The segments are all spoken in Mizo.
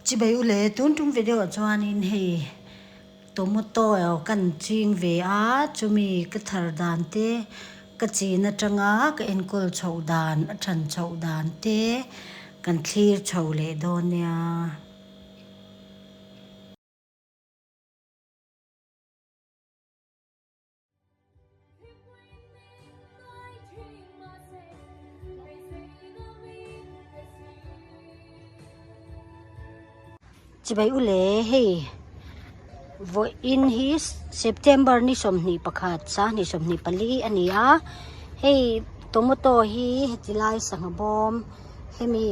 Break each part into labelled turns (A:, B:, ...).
A: Chibai u le, tun tum video ah chuanin hei tomato kan ching ve a, chumi ka thar dan te, ka chin atanga ka enkawl chhoh dan, a than chhoh dan te kan thlir chho leh dawn nia. Chibai u le hei vawiin hi September ni 21 sahnih 24 a ni a hei tomato hi heti lai sangha bawm hemi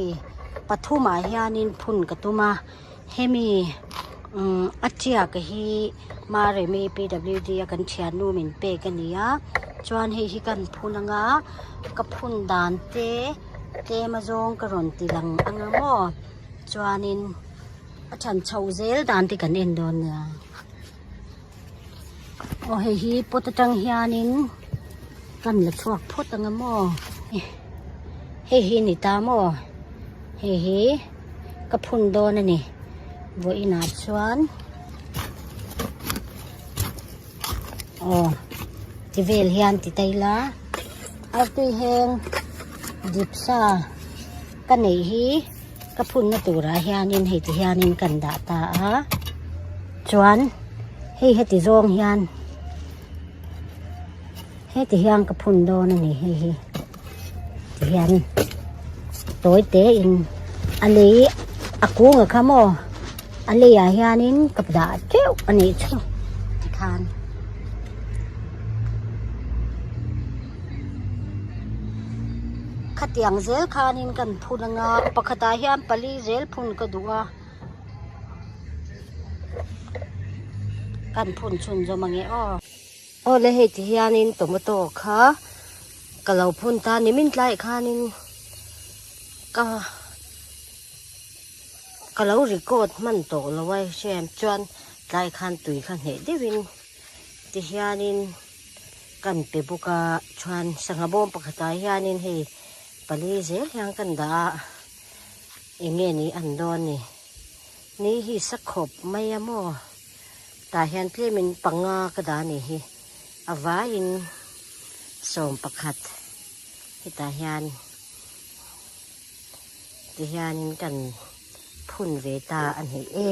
A: pathumah hianin phun ka tum a. Hemi umm a tiak hi Maremi PWD a kan thiannu min pek a ni a chuan hei hi kan phun anga ka phun dan te tlem azawng ka rawn ti lang anga maw chuanin a than chho zel dan te kan en dawn nia aw hei hi pot atang hianin kan la chhuak phawt anga maw hei hi a ni ta maw hei hi. Ka phun dawn a ni vawiinah chuan aw ti vel hian ti ta ila artui heng dipsa ka neih hi ka phunna turah hianin hei ti hianin kan dah ta a chuan hei heti zawng hian heti hian ka phun dawn a ni hei hi. Tihian tawi te in a lei a kung a kha maw a leiah hianin ka dah teuh a nih chu tikhan. Khatiang zel khanin kan phun anga pakhatah hian pali zel phun ka duh a kan phun chhunzawm ange aw. Aw le hei ti hianin tomato kha ka lo phun ta nimin tlaiah khanin ka ka lo record hman tawh lo a hriat chuan tlai khan tui kha hneh deuhin ti hianin kan pe bawk a chuan sangha bawm pakhatah hianin hei pali zel hian kan dah a eng nge ni an dawn ni ni hi sa khawp mai a maw. Tah hian tlemin panga ka dah a nih hi a vaiin 11 hetah hian tihianin kan phun ve ta a ni e.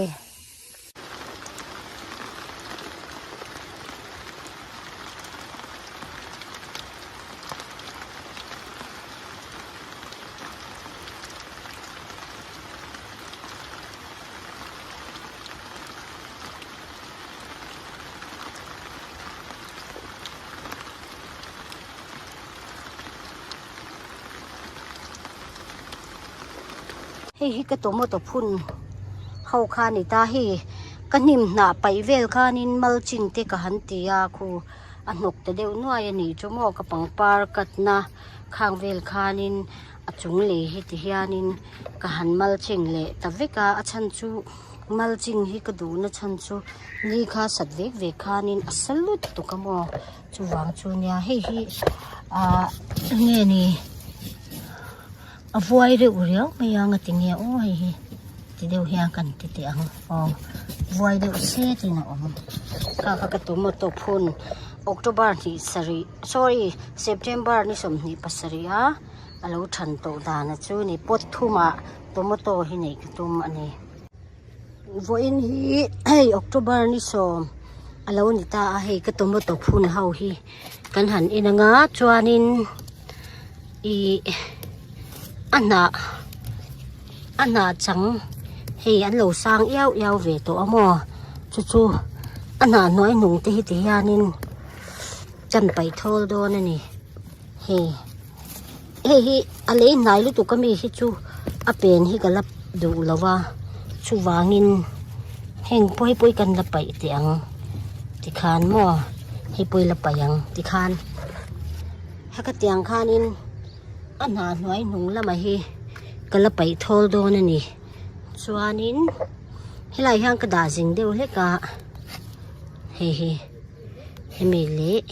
A: Hei hi ka tomato phun ho kha a ni ta hei ka hnim hnah paih vel khanin mulching te ka han ti a khu a hnawk ta deuh nuai a nih chu maw ka pangpar cut na khang vel khanin a chung lei hi ti hianin ka han mulching leh ta vek a a chhan chu mulching hi ka duhna chhan chu ni kha sat vek vek khanin a sa lutuk a maw chuvang chu nia hei hi ahh enge ni a vuai reuh riau mai a nga tinge aw hei hi ti deuh hian kan ti teh ang aw vuai deuh se tin a awm kha kha ka tomato phun october hnih sarih sorry september ni 27 a. A lo than tawh dan a chu ni pot thumah tomato hi neih ka tum a ni. Vawiin hi hei October ni sawm a lo ni ta a hei ka tomato phun ho hi kan han en anga chuanin ih a hnah a hnah chang hei an lo sang iau iau ve tawh a maw chu chu a hnah hnuai hnung te hi ti hianin kan paih thawl dawn a ni. Hei hei hi a lei hnai lutuk ami hi chu a pen hi ka la duh lo va chuvangin heng pawi pawi kan la paih teh ang tikhan maw hei pawi la paih ang tikhan hetiang khanin a hna hnuai hnung lamah hi ka la paih thawl dawn a ni chuanin helaiah hian ka dah zing deuh hlek a hei hi hemi leh.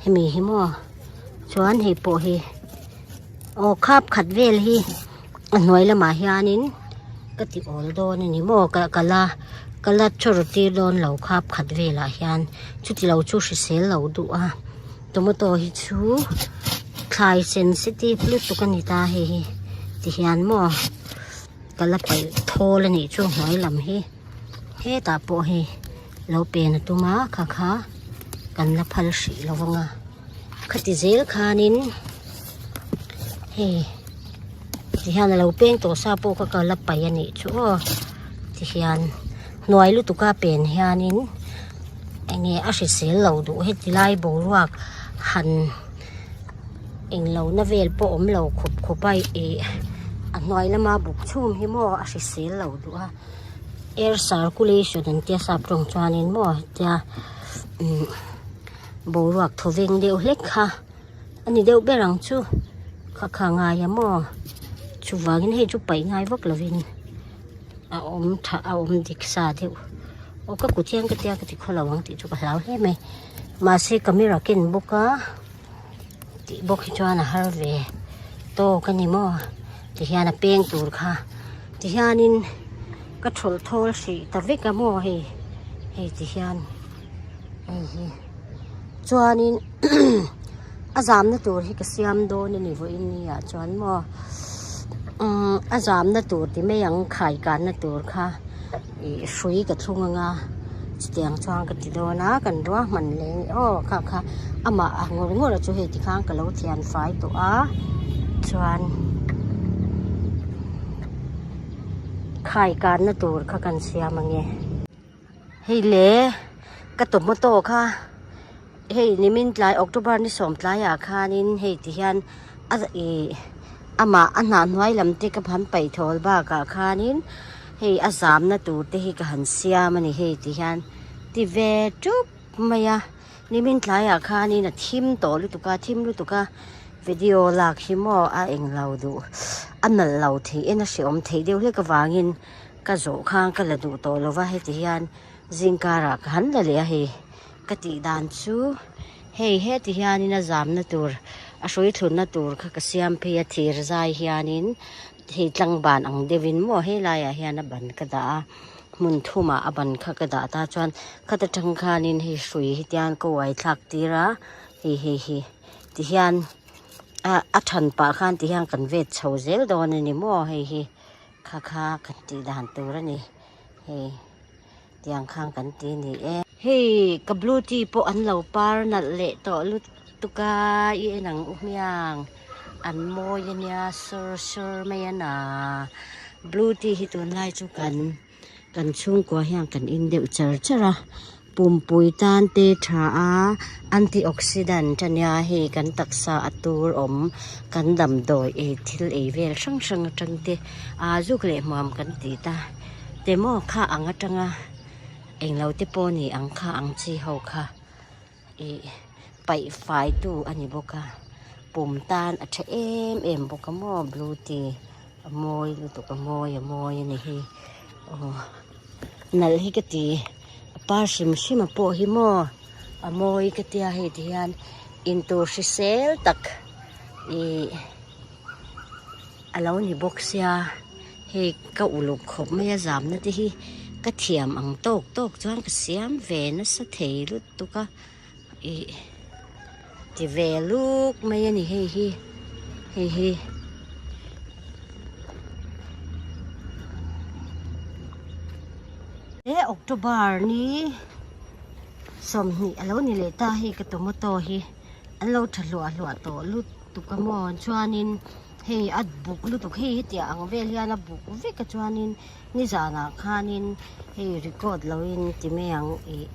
A: Hemi hi maw chuan hei pawh hi aw khap khat vel hi a hnuai lamah hianin Ka ti awl dawn a ni maw ka ka la ka la chawr tir dawn lo khap khat velah hian chuti lo chu hrisel lo duh a tomato hi chu thlai sensitive lutuk a ni ta hei hi ti hian maw ka la paih thawl a nih chu hnuai lam hi hetah pawh hei lo pen a tum a kha kha kan la phal hrih lo vang a khati zel khanin hei ti hian a lo peng tawh sa pawh kha ka la paih a nih chu aw ti hian hnuai lutuk a pen hianin eng nge a hrisel lo duh heti lai boruak han englo na vel pawh awm lo khawp khawp a ih a hnuai lama buk chhum hi maw a hrisel lo duh a air circulation an tia sap tawng chuanin maw hetia umm boruak thawveng deuh hlek kha a ni deuh ber ang chu kha kha ngai a maw chuvangin hei chu paih ngai vak lovin a awm tha a awm dik sa deuh aw ka kut hian ka tia ka ti khaw lo ang tih chu ka hlau hle mai mahse camera ken bawk a tih bawk hi chuan a har ve tawk a ni maw ti hian a peng tur kha ti hianin ka thawlh thawl hrih ta vek a maw hei hei ti hian hei hi chuanin a zamna tur hi ka siam dawn a ni vawiin ni ah chuan maw umm a zamna tur ti mai ang khai kanna tur kha ih hrui ka thlung anga chutiang chuan ka ti dawn a kan ruahman leh a ni aw kha kha amah a ngawr ngawr a chu hei tikhan ka lo thian fai tawh a chuan khai kanna tur kha kan siam ange. Hei le ka tomato kha hei nimin tlai October ni sawm tlaiah khanin hei ti hian a ih amah a hnah hnuai lam te ka han paih thawl bakah khanin hei a zamna tur te hi ka han siam a ni hei ti hian ti ve tup mai a nimin tlaiah khanin a thim tawh lutuk a thim lutuk a video lak hi maw a englo duh a nalh lo theih en a hrehawm theih deuh hlek avangin. Ka zawh khan ka la duh tawh lova heti hian zingkarah ka han la leh a hei ka tih dan chu hei heti hianin a zamna tur a hrui thlunna tur kha ka siam phei a thir zai hianin hei tlangban ang deuhin maw helaiah hian a ban ka dah a hmun thumah a ban kha ka dah ta chuan khata tang khanin hei hrui hi tian ka uai thlak tir a hei hei hi tihian a than pah khan tihian kan vet chho zel dawn a ni maw hei hi. Kha kha kan tih dan tur a ni hei tiang khan kan ti a ni e. Hei ka blue tea pawh an lo par nalh leh tawh lutuk a i en ang u hmiang an mawi a nia sur sur mai a na blue tea hi tunlai chu kan kan chhungkua hian kan in deuh char char a. Pumpui tan te tha a, antioxidant a nia hei kan taksa a tur awm kan damdawi ei thil ei vel hrang hrang atang te aa zuk leh hmuam kan ti ta te maw kha ang atanga englo te pawh ni ang kha ang chi ho kha ih paih fai tu a ni bawk a pum tan a tha em em bawk a maw blue tea a mawi lutuk a mawi a mawi a ni hi aw nalh hi ka ti. A par hrim hrim a pawh hi maw a mawi ka tia hei ti hian intur hrisel tak ih a lo ni bawk sia hei ka uluk khawp mai a zamna te hi ka thiam ang tawk tawk chuan ka siam ve nasa thei lutuk a ih ti ve luk mai a ni hei hi hei hi. He October ni 20 a lo ni leh ta hei ka tomato hi an lo tha hluah hluah tawh lutuk a maw chuanin hei a buk lutuk hei hetiang ang vel hian a buk vek a chuanin nizanah khanin hei record loin ti mai ang ih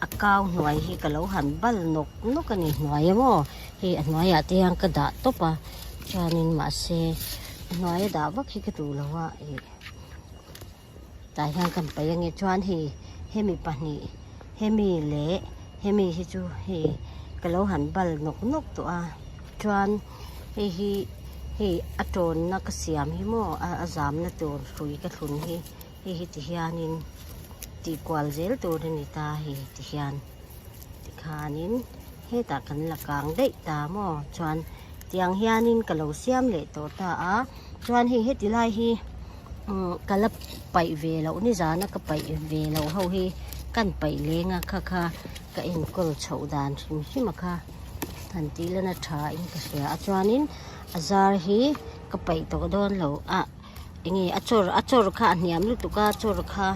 A: a kau hnuai hi ka lo han bal nawk nawk a ni hnuai a maw hei a hnuaiah te hian ka dah tawp a chuanin mahse a hnuaia dah vak hi ka duh lo a ih. Tah hian kan paih ange chuan hei hemi pahnih hemi leh hemi hi chu hei ka lo han bal nawk nawk tawh a chuan hei hi hei a tawnna ka siam hi maw a zamna tur hrui ka thlun hi hei hi ti hianin tih kual zel tur a ni ta hei ti hian tikhanin hetah kan la kang daih ta maw chuan tiang hianin ka lo siam leh tawh ta a chuan hei heti lai hi. Umm ka la paih ve loh nizana ka paih ve loh ho hi kan paih leng a kha kha ka enkawl chhoh dan hrim hrim a kha han tih lana tha in ka hria a chuanin a zar hi ka paih tawh dawn lo a enge a chawr a chawr kha a hniam lutuk a chawr kha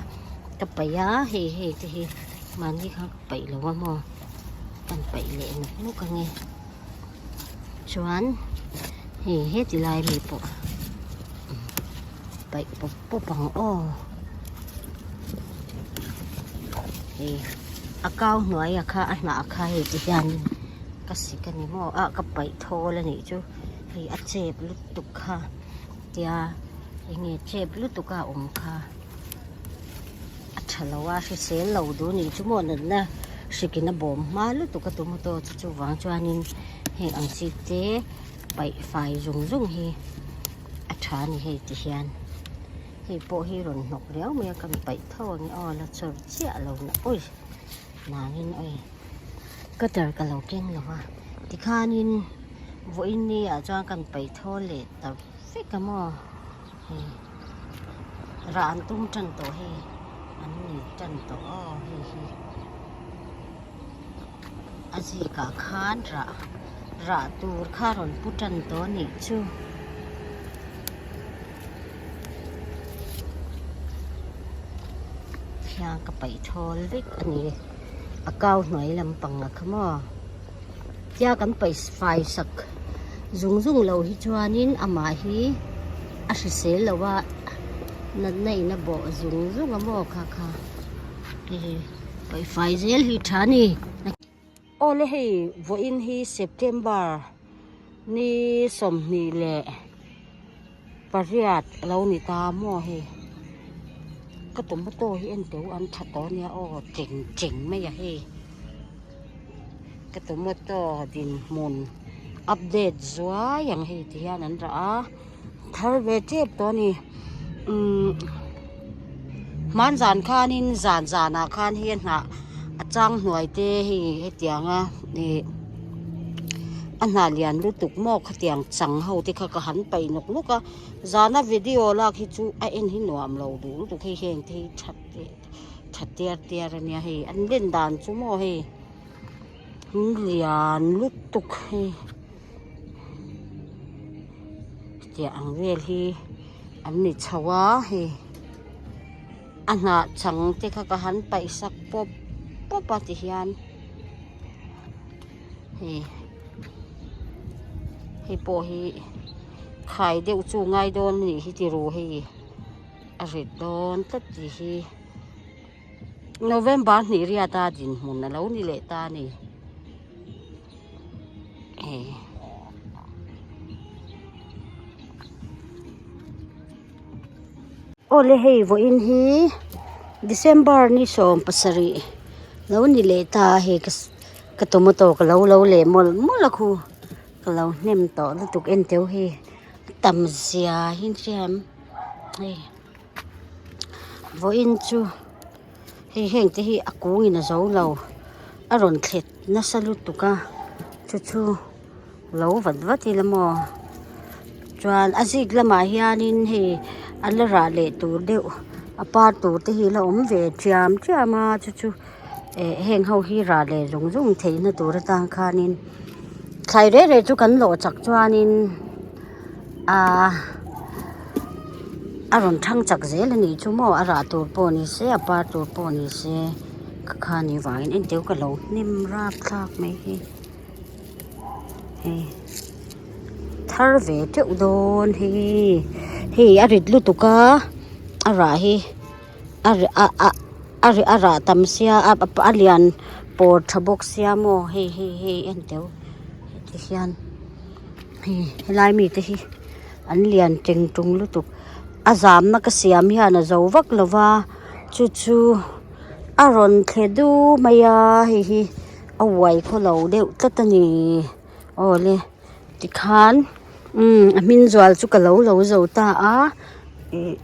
A: ka paih a hei hei te hi mahni kha ka paih lo a maw kan paih leh nawk nawk ange chuan hei heti lai mi pawh paih pawp pawp ang aw hei a kau hnuaia kha a hnah kha hei ti hianin ka sik a ni maw ah ka paih thawl a nih chu hei a chep lutuk kha tia enge chep lutuk a awm kha a tha lo a hrisel lo duh nih chu maw natna hrikin a bawm hma lutuk a tomato chu chuvang chuanin heng ang chi te paih fai zung zung hi a tha a ni hei ti hian hei pawh hi rawn hnawk riau mai a kan paih tho ang aw la chawr chiah lo na awi nangin awi cutter ka lo keng lo va tikhanin vawiin ni ah chuan kan paih tho leh ta vek a maw hei rah an tum tan tawh hei an ni tan tawh aw hei hi a zikah khan rah rah tur kha rawn pu tan tawh a nih chu. Khiang ka paih thawl vek a ni a kau hnuai lampang a kha maw tia kan paih fai sak zung zung lo hi chuanin amah hi a hrisel lo a natna in a bawh zung zung a maw kha kha hei paih fai zel hi tha a ni. Awle hei vawiin hi September ni 28 a lo ni ta maw hei ka tomato hi en teh u an tha tawh ania aw cheng cheng mai a hei ka tomato dinhmun update zuai ang hei ti hian an rah a thar ve tep tawh a ni umm hmanzan khanin zan zanah khan hi a hnah a chang hnuai te hei hetianga ih a hnah lian lutuk maw khatiang chang ho te kha ka han paih nawk nawk a zana video lak hi chu a en hi nuam lo duh lutuk hei heng te hi that tha tiar tiar a nia hei an len dan chu maw hei an lian lutuk hei tiah ang vel hi an ni chho a hei a hnah chang te kha ka han paih sak pawp pawp a ti hian hei hei pawh hi khai deuh chu ngai dawn a nih hi ti ru hei a rit dawn tlat tih hi November hnih riata dinhmun a lo ni leh ta a ni hei. Awle hei vawiin hi December ni 17 lo ni leh ta a hei ka tomato ka lo lo leh mawlh mawlh a khu ka lo hnem tawh lutuk en teuh hei a tam zia hi an hria em hei vawiin chu hei heng te hi a kung in a zo lo a rawn thlet nasa lutuk a chu chu lo vat vat ila maw chuan a zik lamah hianin hei a la rah leh tur deuh a par tur te hi a la awm ve thiam thiam a chu chu eh heng ho hi rah leh zung zung theihna tur atan khanin thlai reh reh chu kan lawh chak chuanin ahh a rawn thang chak zel a nih chu maw a rah tur pawh ni se a par tur pawh ni se ka kha ni vangin engteu ka lo hnim rap thlak mai hi hei thar ve teuh dawn hei hei a rit lutuk a a rah hi a a a a a rah tam sia a a lian pawr tha bawk sia maw hei hei hei en teuh heti hian hei helai mite hi an lian teng tung lutuk a zamna ka siam hian a zo vak lo va chu chu a rawn thle du mai a hei hi a uai khaw lo deuh tlat a ni awle tikhan umm a hmin zual chu ka lo lo zo ta a ih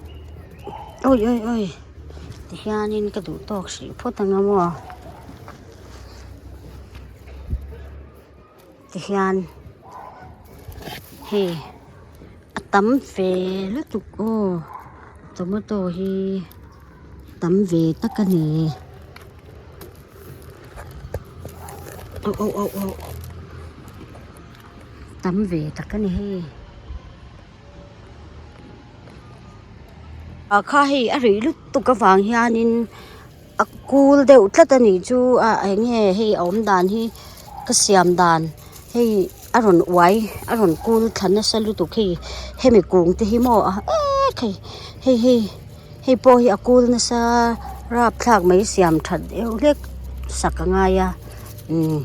A: awi awi awi tihianin ka duh tawk hrih phawt ang a maw tihian hei a tam ve lutuk aw. Tomato hi tam ve tak a ni. Auh auh auh auh tam ve tak a ni hei. Ah kha hei a rih lutuk avang hianin a kul deuh tlat a nih chu a eng nge hei a awm dan hi ka siam dan hei a rawn uai a rawn kul thla nasa lutuk hei hemi kung te hi maw a ek hei hei hei hei pawh hi a kul nasa rapthlak mai siam that deuh hlek sak a ngai a umm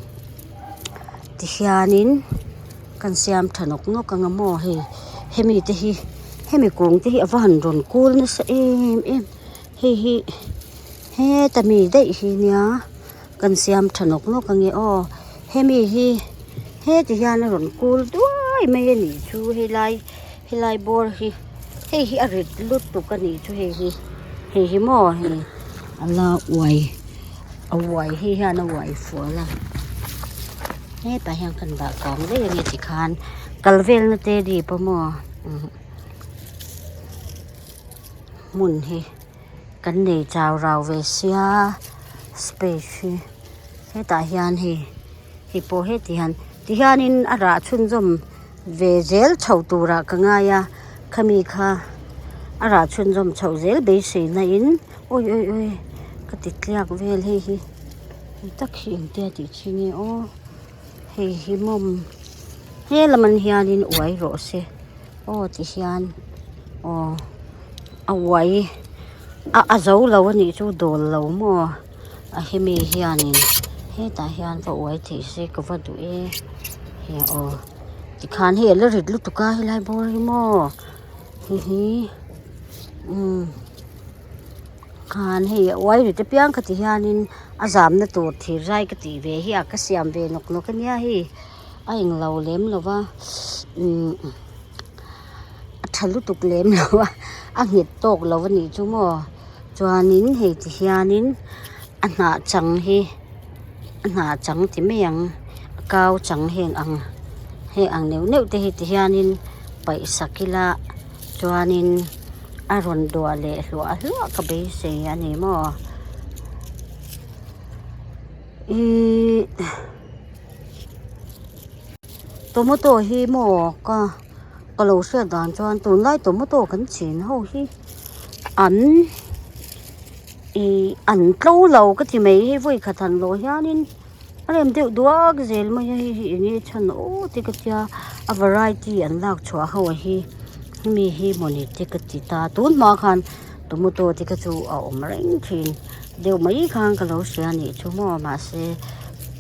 A: tihianin. Kan siam tha nawk nawk ang a maw hei hemi te hi hemi kung te hi a va han rawn kul nasa em em hei hi heta mi daih hi nia kan siam tha nawk nawk ang e aw hemi hi heti hian a rawn kul duai mai a nih chu helai helai bawr hi hei hi a rit lutuk a nih chu hei hi hei hi maw hei a la uai a uai hei hian a uai fual a. Hetah hian kan dah kang daih a ni tikhan kal velna te dip a maw hmun hi kan nei chau rau ve sia space hi hetah hian hei hei pawh heti hian tihianin a rah chhunzawm ve zel chho turah ka ngai a khami kha a rah chhunzawm chhoh zel beisei na in awi awi awi ka ti tliak vel hei hi. Hei tak hi engtia tih chi nge aw hei hi mawm he lam an hianin uai rawh se aw ti hian aw a uai a a zo lo a nih chu dawl lo maw a hemi hianin hetah hian va uai theih se ka va duh e he aw tikhan hei a la rit lutuk a helai bawr hi maw hei hi umm. Khan hei a uai rit apiang kha ti hianin a zamna tur thir zai ka tih ve hi a ka siam ve nawk nawk ania hei a englo lem lo va umm a tha lutuk lem lo a a nghet tawk lo a nih chu maw chuanin hei ti hianin a hnah chang hi a hnah chang ti mai ang a kau chang heng ang heng ang neuh neuh te hi ti hianin paih sak ila. Chuanin a rawn duah leh hluah hluah ka beisei a ni maw ihh tomato hi maw ka ka lo hriat dan chuan tunlai tomato kan chin ho hi an ihh an tlo lo ka ti mai hei vawi khat han lawh hianin. A rem deuh duak zel mai a hei hi eng nge chhan aw te ka tia a variety an lak chhuah ho hi hemi hi mawni te ka ti ta tun hma khan tomato te kha chu a awm reng thin deuh mai khan ka lo hria a nih chu maw mahse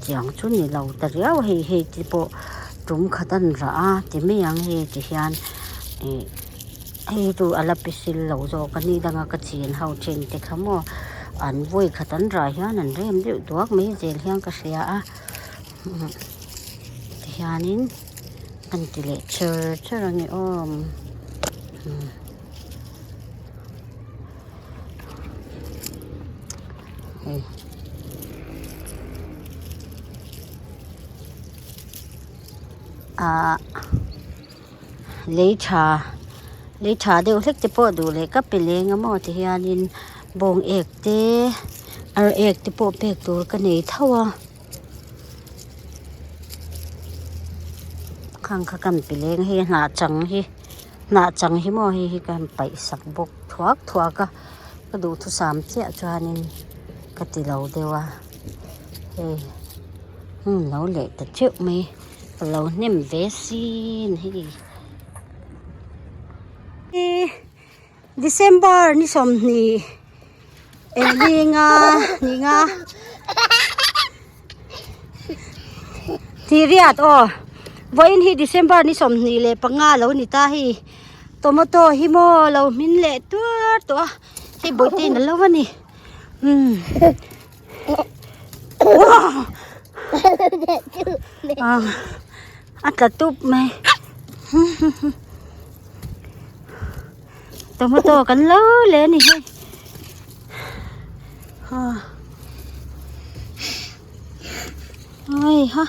A: tiang chu ni lo ta riau hei hei te pawh tum khat an rah a ti mai ang hei ti hian ih hei chu a la pe sil lo zawk a ni danga ka chin ho thin te kha maw an vawi khat an rah hian an rem deuh duak mai zel hian ka hria a tihianin an ti leh chur chur a ni awm. Hei. Ah. Lei tha lei tha deuh hlek te pawh duh leh ka pe leng a maw ti hianin bawng ek te ar ek te pawh pek tur ka nei tho a khang kha kan pe leng a hei hnah chang hi hnah chang hi maw hei hi ka han paih sak bawk thuak thuak a ka duhthusam chiah chuanin ka ti lo deuh a hei hmun lo leh ta teuh mai. Ka lo hnem ve sin hei. December ni 20 englinga ninga Tiriat aw vawiin hi December ni 25 lo ni ta hei tomato hi maw lo hmin leh tuar tawh a hei bawihte in a lo a ni umm. A tla tup mai tomato kan lo leh a ni hei ai ha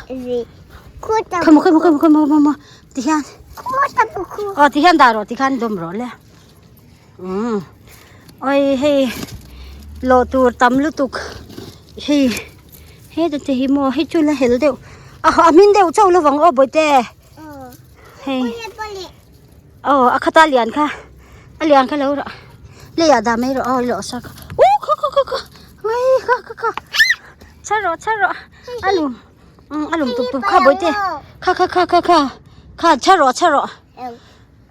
A: khawmaw khawmaw khawmaw khawmaw khawmaw ti hian aw ti hian dah rawh ti khan dawm rawh le. Oi hei lawh tur tam lutuk hei heta te hi maw hei chu la hel deuh a a hmin deuh chauh lovang aw bawihte hei aw a khata lian kha a lian kha lo rah leiah dah mai rawh aw lawh sak uh kha kha kha kha ai kha kha kha chhar rawh chhar rawh a lum a lum tup tup kha bawihte kha kha kha kha kha kha chhar rawh chhar rawh.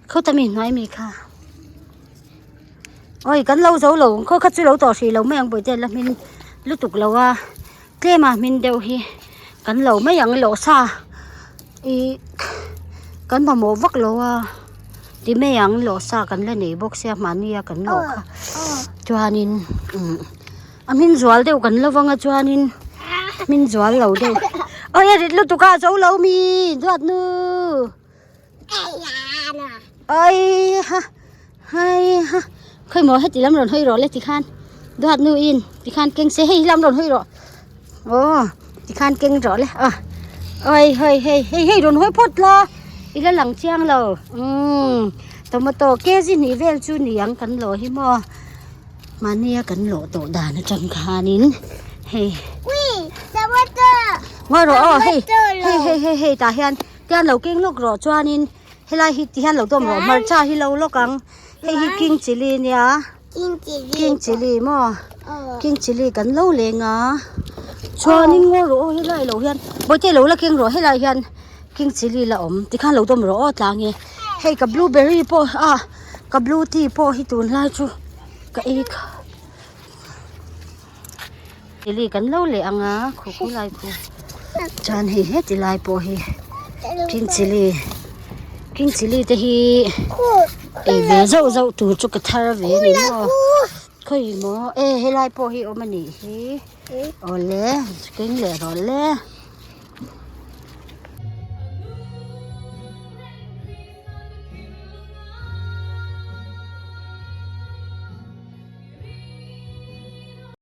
A: Khawta mi hnuai mi kha oi kan lo zo lo khaw kha chu lo tawh hrih lo mai ang bawihte la hmin lutuk lo a tlem a hmin deuh hi kan lo mai ang lawh sa ih kan mamawh vak lo a ti mai ang lawh sa kan la nei bawk sia mahni a kan lawh kha chuanin umm a hmin zual deuh kan lo vang a chuanin hmin zual lo deuh oi a rit lutuk a zo lo mi duat nu. Ai ha hai ha khawi maw heti lam rawn hawi rawh le tikhan duat nu in tikhan keng se hei lam rawn hawi rawh aw tikhan keng rawh le a oi hei hei hei hei rawn hawi phawt la i la lang chiang lo umm tomato kg hnih vel chu ni ang kan lawh hi maw mahnia kan lawh tawh dan atang khanin hei ngawi rawh aw hei hei hei hei hei tah hian. Tian lo keng lawk rawh chuanin helai hi tihian lo dawm rawh hmarcha hi lo lawk ang hei hi king chilli nia king chilli maw king chilli kan lo leng a chuanin ngaw rawh aw helai lo hian bawihte lo la keng rawh helai hian king chilli la awm tikhan lo dawm rawh aw tlang e hei ka blueberry pawh ah ka blue tea pawh hi tunlai chu ka ei kha Chilli kan lo leh ang a khu khu lai khu chuan hei heti lai pawh hi king chilli king chilli te hi ei ve zauh zauh tur chu ka thar ve a ni maw khawi maw e helai pawh hi awm a nih hi awle keng leh rawh le.